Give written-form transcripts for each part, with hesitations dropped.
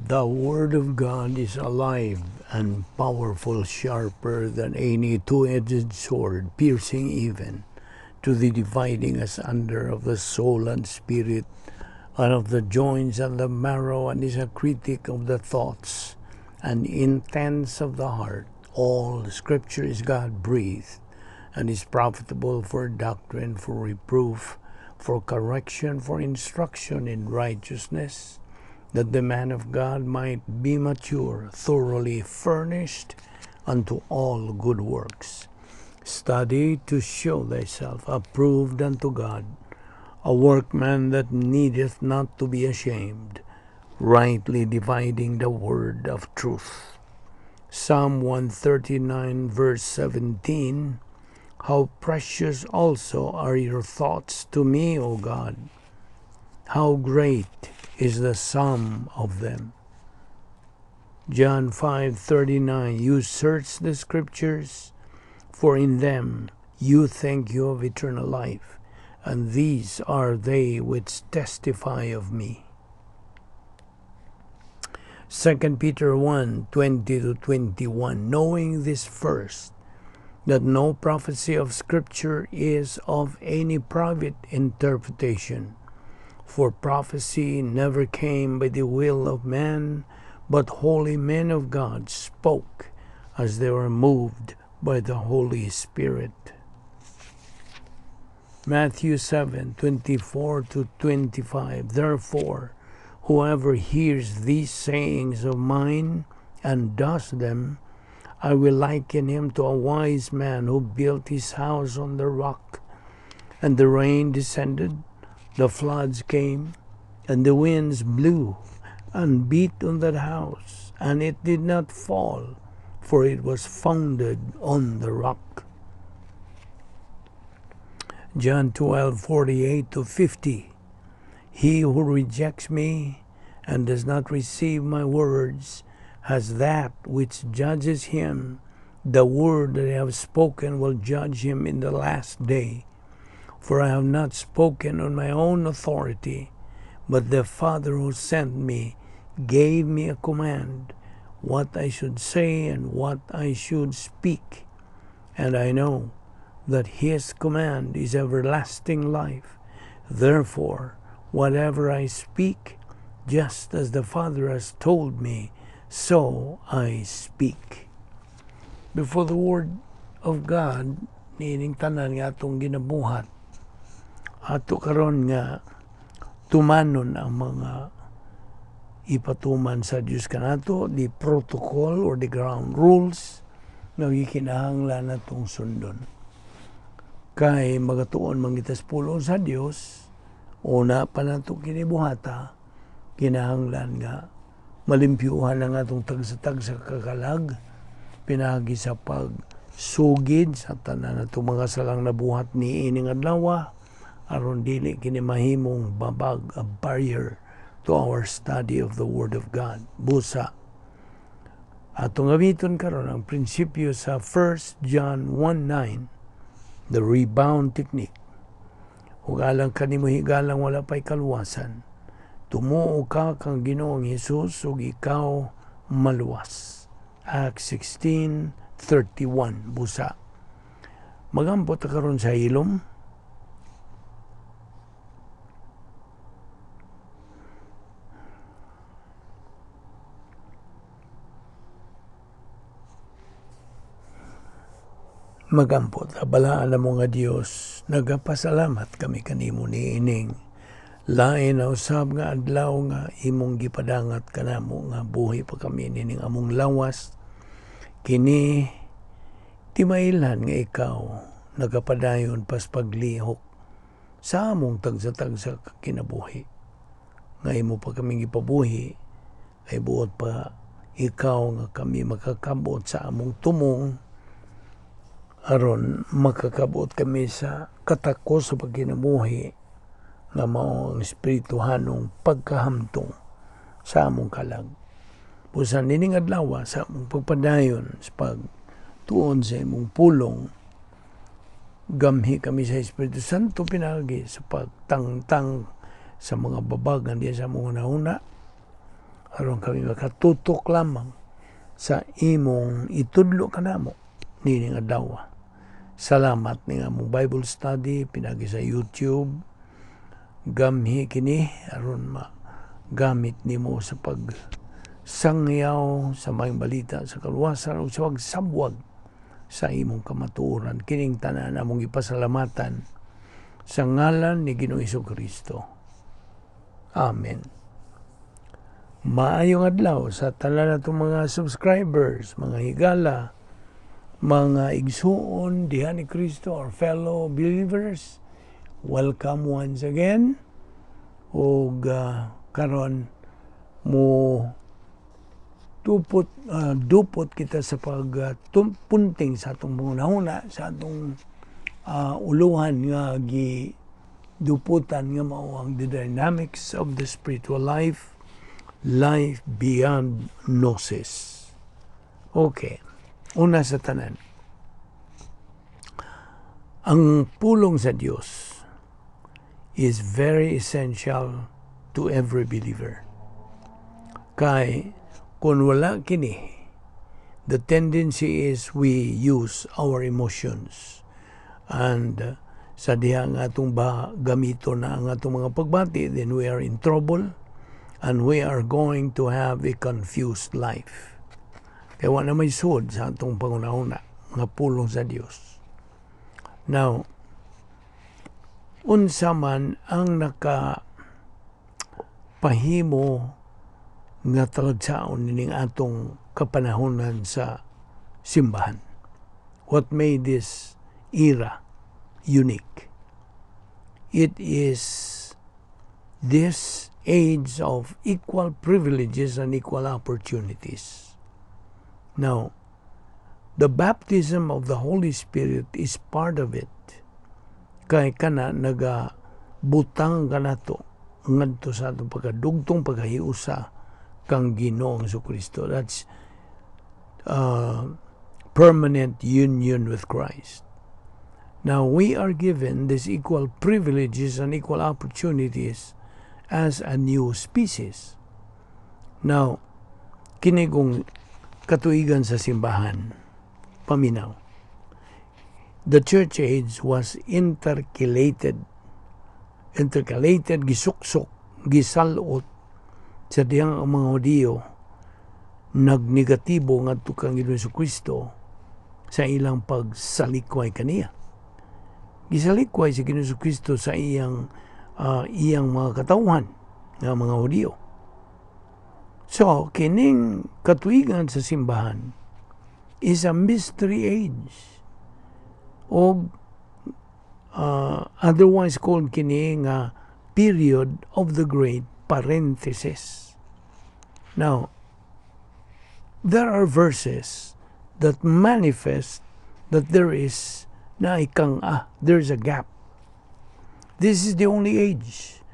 The Word of God is alive and powerful, sharper than any two-edged sword, piercing even to the dividing asunder of the soul and spirit, and of the joints and the marrow, and is a critic of the thoughts and intents of the heart. All Scripture is God-breathed, and is profitable for doctrine, for reproof, for correction, for instruction in righteousness, that the man of God might be mature, thoroughly furnished unto all good works. Study to show thyself approved unto God, a workman that needeth not to be ashamed, rightly dividing the word of truth. Psalm 139 verse 17, How precious also are your thoughts to me, O God! How great is the sum of them. John 5:39, You search the Scriptures, for in them you think you have eternal life, and these are they which testify of me. 2 Peter 1:20 to 21, Knowing this first, that no prophecy of Scripture is of any private interpretation, for prophecy never came by the will of man, but holy men of God spoke as they were moved by the Holy Spirit. Matthew 7:24 to 25, Therefore, whoever hears these sayings of mine and does them, I will liken him to a wise man who built his house on the rock. And the rain descended, the floods came, and the winds blew and beat on that house, and it did not fall, for it was founded on the rock. John 12:48 to 50, He who rejects me and does not receive my words has that which judges him. The word that I have spoken will judge him in the last day. For I have not spoken on my own authority, but the Father who sent me gave me a command, what I should say and what I should speak. And I know that his command is everlasting life. Therefore, whatever I speak, just as the Father has told me, so I speak. Before the word of God, niining tanan nga atong ginabuhat, ato karon nga tumanon ang mga ipatuman sa Dios kanato, the protocol or the ground rules nga gikinahanglan natong sundon. Kay magatuon man kita sa pulong sa Dios, una pa nato kini buhata, kinahanglan nga malimpyuhan ang atong tagsa-tagsa kakalag pinaagi sa pagsugid sa tanan natong mga salang nabuhat niining adlaw, aron dili kini mahimong babag, a barrier to our study of the Word of God. Busa, atong gamiton karon ang prinsipyo sa 1 John 1:9, the rebound technique. Ug alang kanimo higalang wala pa'y kaluwasan, tumuo ka kang Ginoong Hesus ug ikaw maluwas. Acts 16:31. Busa, magampo ta karon sa hilom. Magampo ta. Balaan na mo nga Dios, nagapasalamat kami kanimo niining lain na usab nga adlaw nga imong gipadangat kanamo nga buhi pa kami nining among lawas. Kini timailhan nga ikaw nagapadayon pas paglihok sa among tagsa-tagsa kinabuhi. Nga imo pa kami gipabuhi kay buot pa ikaw nga kami makakabot sa among tumong, aron makakabot kami sa katakos sa pagkinabuhi nga mao ang espirituhanong pagkahamtong sa among kalag. Busa nining adlaw sa among pagpadayon sa pagtuon sa imong pulong, gamhi kami sa Espiritu Santo pinaagi sa pagtangtang sa mga babagan diya sa among hunahuna, Aron kami makatutok lamang sa imong itudlo kanamo nining adlaw. Salamat ning among Bible study pinagi sa YouTube. Gamhi kini aron magamit nimo sa pag sangyaw sa maayong balita sa kaluwasan ug sa pagsabwag sa imong kamatuoran. Kining tanan among ipasalamatan sa ngalan ni Ginoong Kristo. Amen. Maayong adlaw sa tanan natong mga subscribers, mga higala, mga igsuon diha ni Kristo, our fellow believers. Welcome once again. Ug karon mo dupot dupot kita sa pagpunting sa atong panghunahuna sa atong uluhan nga gi duputan nga mao ang the dynamics of the spiritual life, life beyond gnosis. Okay. Una sa tanan, ang pulong sa Dios is very essential to every believer. Kay kung wala kini, the tendency is we use our emotions. And sa diha nga atong ba gamito na ang atong mga pagbati, then we are in trouble and we are going to have a confused life. Kaya wala may sud sa atong panghunahuna nga pulong sa Dios. Now, unsa man ang naka pahimo nga talagsaon nining atong kapanahonan sa simbahan? What made this era unique? It is this age of equal privileges and equal opportunities. Now, the baptism of the Holy Spirit is part of it. Kay kana naga butang kanato ngadto sa atong pagkadugtong pagkahiusa kang Ginoong Kristo. That's permanent union with Christ. Now, we are given these equal privileges and equal opportunities as a new species. Now, kini kung katuigan sa simbahan, paminaw. The church age was intercalated, intercalated, gisuksok, gisalot sa dihang ang mga Hudiyo nagnegatibo ngadto kang Ginoong Kristo sa ilang pagsalikway kaniya. Gisalikway si Ginoong Kristo sa iyang mga katawhan nga mga Hudiyo. So, kining katuigan sa simbahan is a mystery age o otherwise called kini nga period of the great parenthesis. Now, there are verses that manifest that there is na ikang there's a gap. This is the only age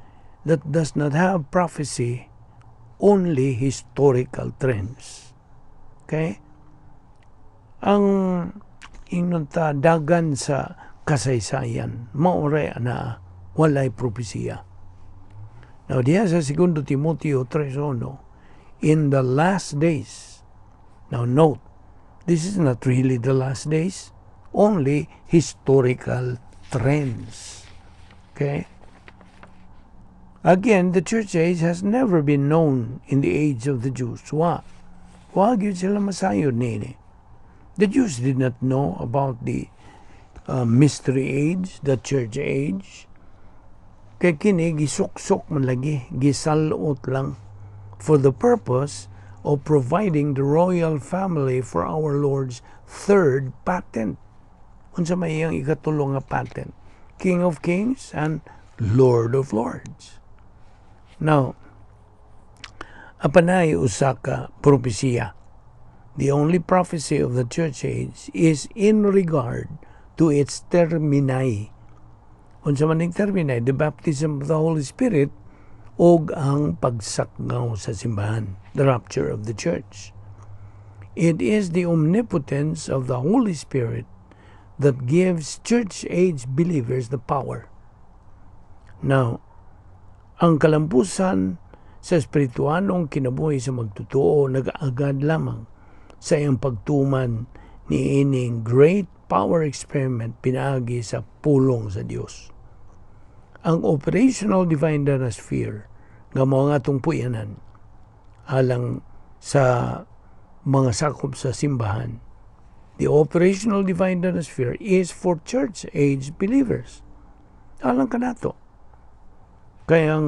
that does not have prophecy, only historical trends. Okay? Ang ingnon ta dagan sa kasaysayan, maoray na walay propesiya. Now, diya sa 2 Timoteo 3.1, in the last days, now note, this is not really the last days, only historical trends. Okay? Again, the church age has never been known in the age of the Jews. Wa. Wa gyud sila masayod nini. The Jews did not know about the mystery age, the church age. Kay kini gisuksok man lagi, gisalot lang for the purpose of providing the royal family for our Lord's third patent. Unsa may iyang ikatulo nga patent? King of Kings and Lord of Lords. Now, apanay usa ka propesiya. The only prophecy of the church age is in regard to its termini. Unsa man ning termini? The baptism of the Holy Spirit og ang pagsakngaw sa simbahan, the rapture of the church. It is the omnipotence of the Holy Spirit that gives church age believers the power. Now, ang kalampusan Sa espirituanong kinabuhi sa magtotoo nagaagad lamang sa iyang pagtuman ni ining great power experiment pinaagi sa pulong sa Dios. Ang operational divine sphere nga mao ang atong puyanan alang sa mga sakop sa simbahan. The operational divine sphere is for church age believers. Alang kanato. Kaya ang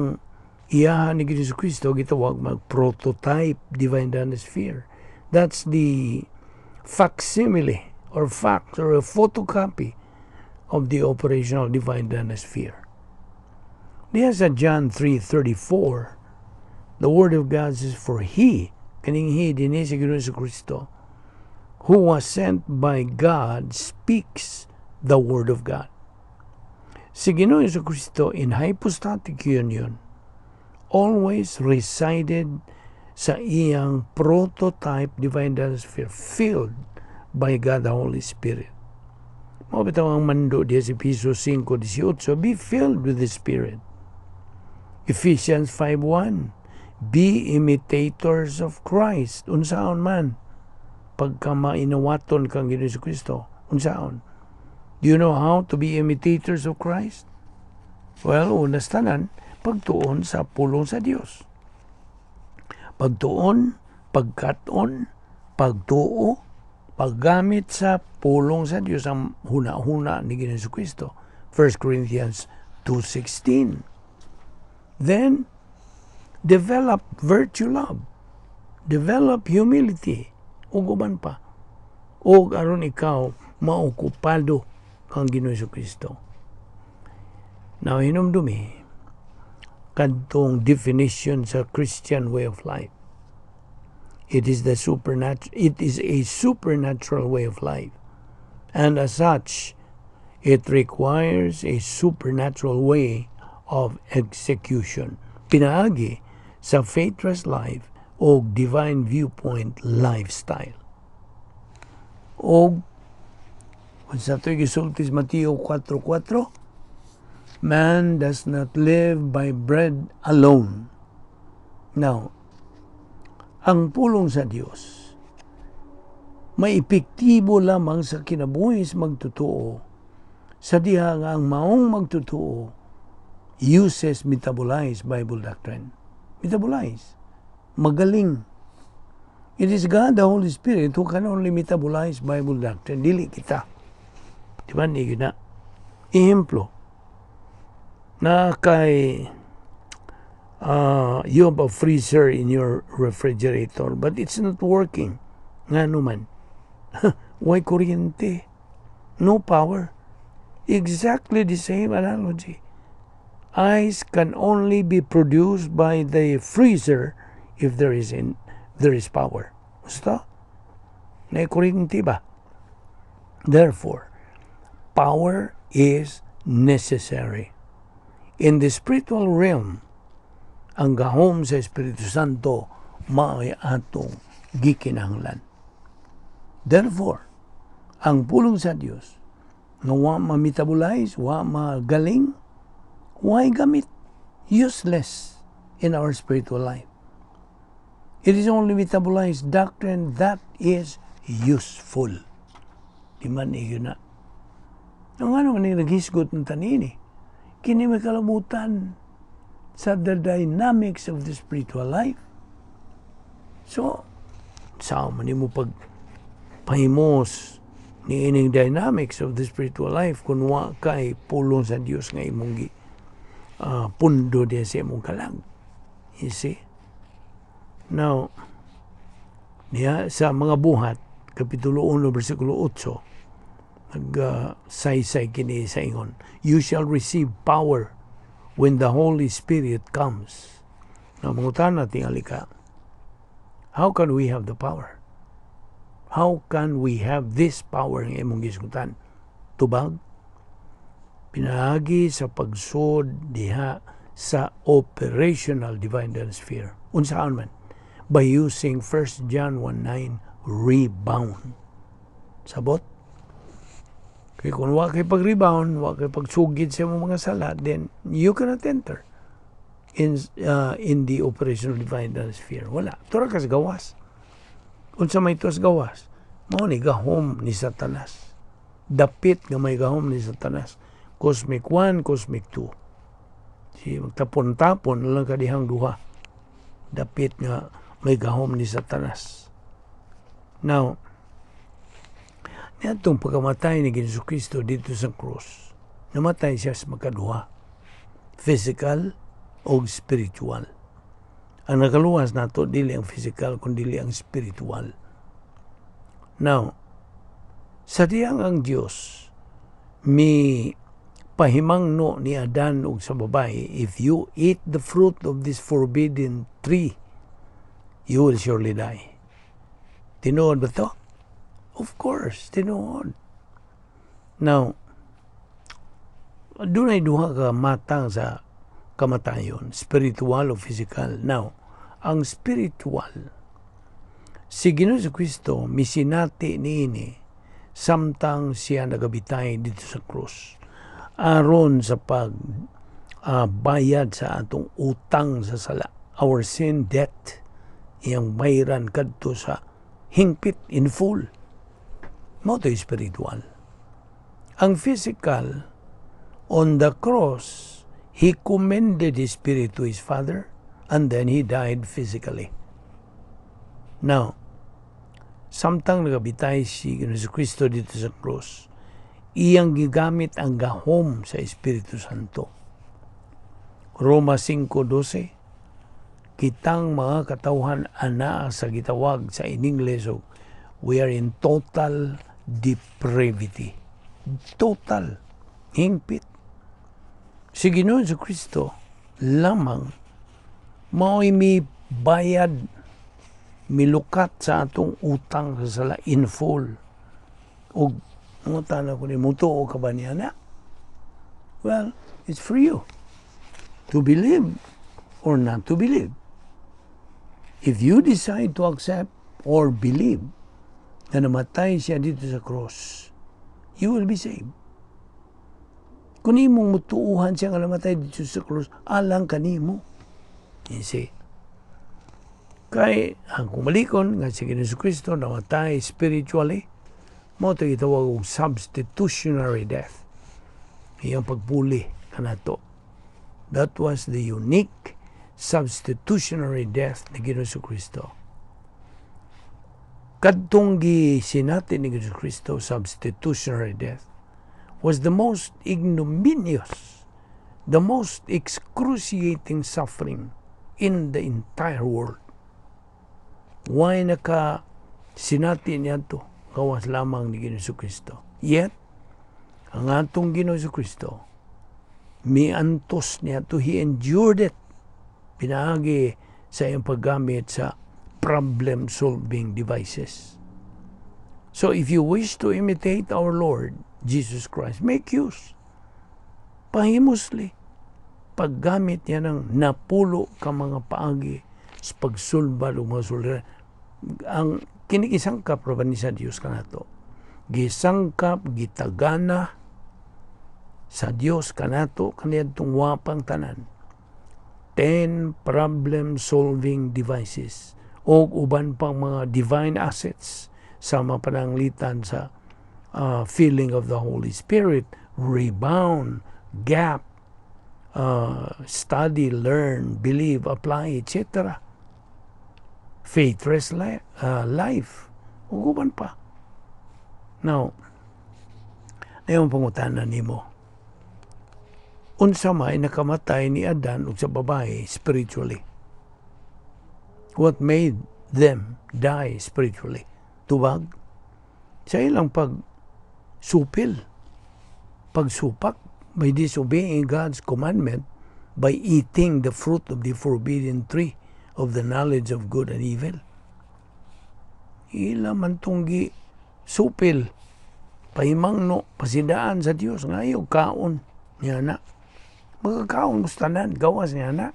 iyahan ni Jesu Kristo gitawag mag prototype divine sphere. That's the facsimile or fact or a photocopy of the operational divine sphere. Diya sa John 3:34, the Word of God says, "For He," kaning He, dinhi si Jesu Kristo, "who was sent by God speaks the Word of God." Si Ginoong Hesus Kristo in hypostatic union always resided sa iyang prototype divine sphere filled by God the Holy Spirit. Mao bitaw ang mando diya sa Efeso 5:18, "Be filled with the Spirit." Ephesians 5:1, "Be imitators of Christ." Unsaon man pagka mainawaton kang Ginoong Kristo? Unsaon? Do you know how to be imitators of Christ? Well, una sa tanan, pagtuon sa pulong sa Dios. Pagtuon, pagkaton, pagtuo, paggamit sa pulong sa Dios ang huna-huna ni Ginoong Kristo. 1 Corinthians 2:16. Then, develop virtue love. Develop humility. Ug uban pa. O aron ikaw maokupado kang Ginoong Kristo. Now, hinumdumi, kadtong definition sa Christian way of life. It is a supernatural way of life. And as such, it requires a supernatural way of execution. Pinaagi sa faith-trust life o divine viewpoint lifestyle. O kung sa ito'y gisulti sa Mateo 4:4, "Man does not live by bread alone." Now, ang pulong sa Dios may epektibo lamang sa kinabuhi sa magtotoo sa diha nga ang maong magtotoo uses metabolized Bible doctrine. Metabolize. Magaling. It is God the Holy Spirit who can only metabolize Bible doctrine. Dili kita. Di ba? Ni na. Ehemplo, na kay you have a freezer in your refrigerator but it's not working. Nga man? Way kuryente? No power. Exactly the same analogy. Ice can only be produced by the freezer if there is power. Gusto? Na kuryente ba? Therefore, power is necessary. In the spiritual realm, ang gahom sa Espiritu Santo mao'y atong gikinahanglan. Therefore, ang pulong sa Dios nga wa ma-metabolize, wa magaling, way gamit? Useless in our spiritual life. It is only metabolized doctrine that is useful. Di man iyon na. Ang ano man yung naghisgot ng tanini, kini may kalabutan sa the dynamics of the spiritual life. So, sa man mo pag pahimos ni ining dynamics of the spiritual life kung wa kay pulong sa Dios nga imong gi pundo diya sa imong kalag? You see? Now, niya sa Mga Buhat, Kapitulo 1, versikulo 8, nag-saysay kini sa ingon, "You shall receive power when the Holy Spirit comes." Now, mangutana tingali ka, how can we have the power? How can we have this power nga imong gisgutan? Tubag? Pinaagi sa pagsud diha sa operational divine sphere. Unsaon man? By using 1 John 1:9 rebound. Sabot? Kaya kung wa kay pag-rebound, wa kay pagsugid sa imong mga sala, then you cannot enter. in the operational divine sphere. Wala. Tura ka sa gawas. Unsa may tuas gawas? Mao ni gahom ni Satanas. Dapit nga may gahom ni Satanas. Cosmic 1, Cosmic 2. Si magtapon-tapon na lang kadihang duha. Dapit nga may gahom ni Satanas. Now, niadtong pagkamatay ni Jesu Kristo dito sa cross, namatay siya sa makaduha. Physical o spiritual. Ang nakaluwas nato dili ang physical kundi ang spiritual. Now, sa diyang ang Dios mi pahimangno ni Adan ug sa babae, "If you eat the fruit of this forbidden tree, you will surely die." Tinuod ba to? Of course, tinuod. Now, dunay duha ka matang sa kamatayon, spiritual o physical. Now, ang spiritual, si Ginoo Kristo misinati niini samtang siya nagabitay dito sa krus aron sa pag bayad sa atong utang sa sala, our sin debt, iyang bayran kadto sa hingpit, in full. Mao to spiritual. Ang physical, on the cross, he commended his spirit to his Father and then he died physically. Now, samtang nagabitay si Jesu Kristo dito sa cross, iyang gigamit ang gahom sa Espiritu Santo. Roma 5:12, kitang mga katawhan anaa sa gitawag sa in English, so we are in total depravity. Total. Hingpit. Si Ginoo sa Kristo lamang mao'y mi bayad, milukat sa atong utang sa sala in full. Ug mangutana ko ni, mutuo ka ba niya na? Well, it's for you to believe or not to believe. If you decide to accept or believe na namatay siya dito sa cross, you will be saved. Kung imong mutuuhan siya nga namatay dito sa cross, alang kanimo. You see? Kay ang kumalikon nga si Jesu Kristo namatay spiritually, mao to gitawag og substitutionary death. Iyang pagpuli kanato. That was the unique substitutionary death ni Jesu Kristo. Kadtong gisinati ni Jesu Kristo, substitutionary death, was the most ignominious, the most excruciating suffering in the entire world. Why naka sinati niya to? Gawas lamang ni Ginoo Kristo. Yet, ang atong Ginoo Kristo, miantos niya to, he endured it. Pinaagi sa iyang paggamit sa problem-solving devices. So if you wish to imitate our Lord Jesus Christ, make use. Pahimusli. Paggamit niya ng napulo ka mga paagi sa pagsulbad o mga sulira. Ang kinigisangkap ra ba ni sa Dios kanato? Gisangkap, gitagana sa Dios kanato kaniadtong wapang tanan. 10 problem-solving devices o uban pang mga divine assets sama pananglitan sa filling of the Holy Spirit, rebound, gap, study, learn, believe, apply, etc. Faithless life. Ug uban pa. Now, ngayon pangutana nimo. Unsa may nakamatay ni Adan ug sa babae spiritually? What made them die spiritually? Tubag? Sa ilang pagsupil, pagsupak, by disobeying God's commandment by eating the fruit of the forbidden tree of the knowledge of good and evil. Ila man tong gi supil, pahimangno, pasidaan sa Dios nga ayaw kaon niya na. Magkakaon gustanan, gawas niya na.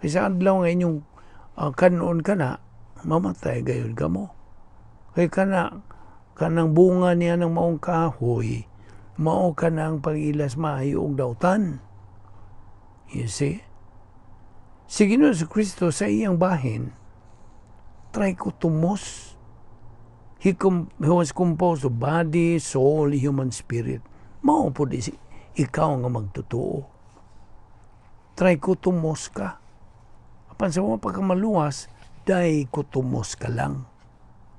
Kaysa adlaw nga inyong kanon ka na, mamatay gayud kamo. Kay kana kanang bunga niya ng maong kahoy, mao ka ang pag-ilas maayo og dautan. You see? Si Ginoo Kristo sa iyang bahin, trichotomous. He was composed of body, soul, human spirit. Mao pod ikaw nga magtotoo. Trichotomous ka. Apan sa mga pagkamaluwas, dichotomous ka lang.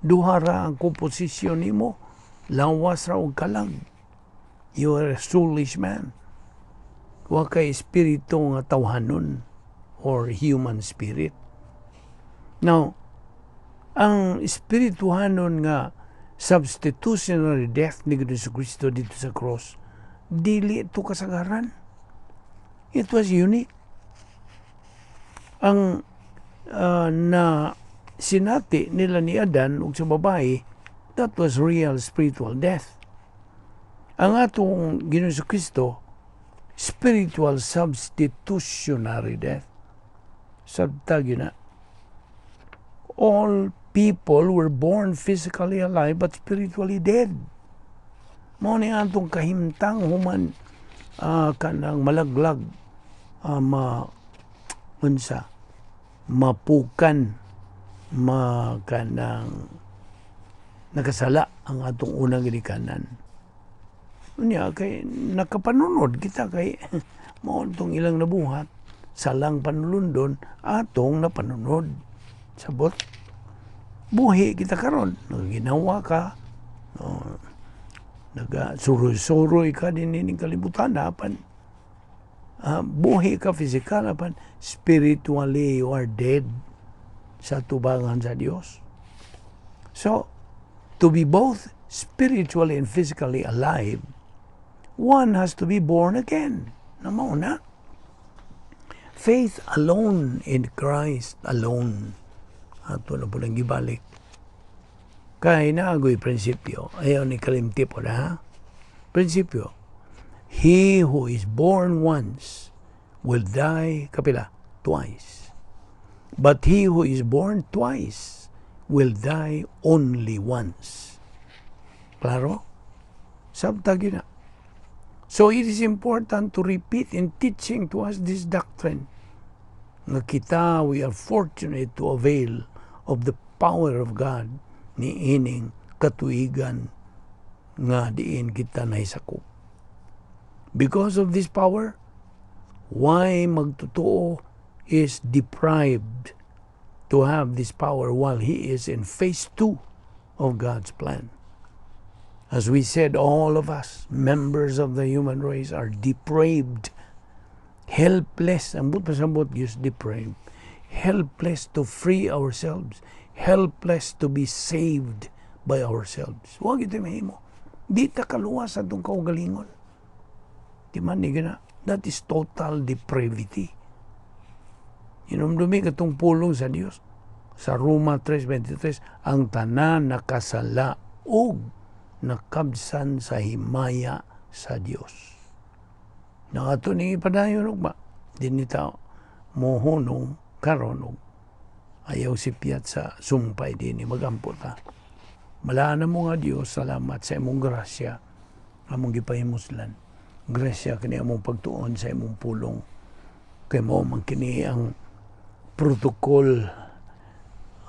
Duha ra ang komposisyon nimo, lawas ra og kalag. You are a soulish man. Wa kay espiritu nga tawhanon or human spirit. Now, ang espirituhanon nga substitutionary death ni Jesu Kristo dito sa cross, dili ito kasagaran. It was unique. Ang na sinati nila ni Adan ug sa babae, that was real spiritual death. Ang atong Ginoo Kristo, spiritual substitutionary death. Sabta gyud na. All people were born physically alive but spiritually dead. Mao ni atong kahimtang human kanang malaglag, ma unsa, mapukan, ma kanang nakasala ang atong unang ginikanan. Unya kay nakapanunod kita kay mao tong ilang nabuhat, salang panulundon atong napanunod. Sabot buhi kita karon, naginawa ka, no, naga suroy-suroy ka din ining kalibutan, apan buhi ka physical, apan spiritually you are dead sa tubangan sa Dios. So to be both spiritually and physically alive, one has to be born again. Na mao na. Faith alone in Christ alone. Ato na po nang gibalik. Kay naagoy prinsipyo. Ayaw ni kalimti po na, ha? Prinsipyo. He who is born once will die, kapila, twice. But he who is born twice will die only once. Klaro? Sabta gyud na. So it is important to repeat in teaching to us this doctrine nga kita, we are fortunate to avail of the power of God ni ining katuigan nga diin kita nahisakop. Because of this power, why magtotoo is deprived to have this power while he is in phase 2 of God's plan. As we said, all of us, members of the human race, are depraved, helpless, ang buot pasabot, use depraved, helpless to free ourselves, helpless to be saved by ourselves. Huwag ito mahimo. Di ta kaluwas sa atong kaugalingon. Di man ni gana. That is total depravity. Hinumdumi katong pulong sa Dios. Sa Roma 3.23, ang tanan nakasala og nakabsan sa himaya sa Dios. Nakato ni padayon ugma. Di ni ta mohunong karon og ayaw sipyat sa sumpay dinhi, magampo ta. Malaan mo nga Dios, salamat sa imong grasya among gipahimuslan. Grasya kini among pagtuon sa imong pulong. Kay mao man kini ang protocol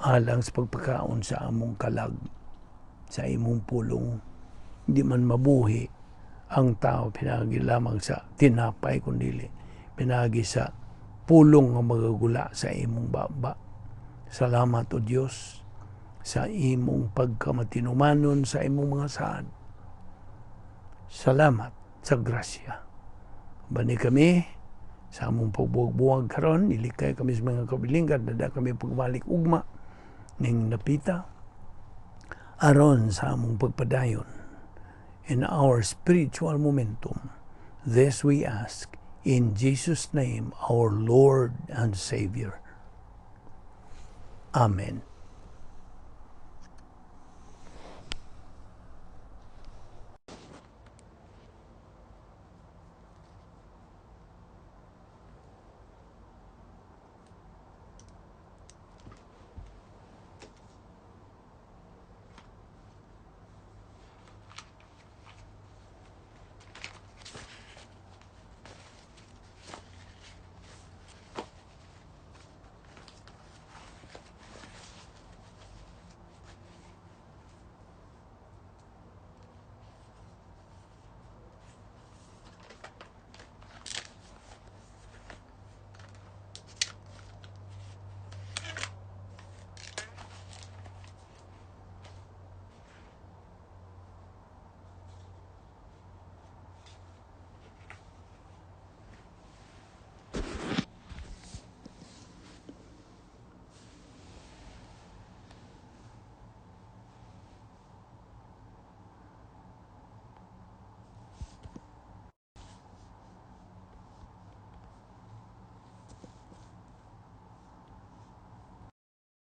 alang sa pagpakaon sa among kalag sa imong pulong. Hindi man mabuhi ang tao pinagi lamang sa tinapay, kundili pinagi sa pulong nga magagula sa imong baba. Salamat, O Dios, sa imong pagkamatinumanon sa imong mga saad. Salamat sa grasya. Bani kami sa among pagbuwag-buwag karon, ilikay kami sa mga kabilinggan, dada kami pagbalik ugma ning napita aron sa among pagpadayon in our spiritual momentum. This we ask in Jesus' name, our Lord and Savior. Amen.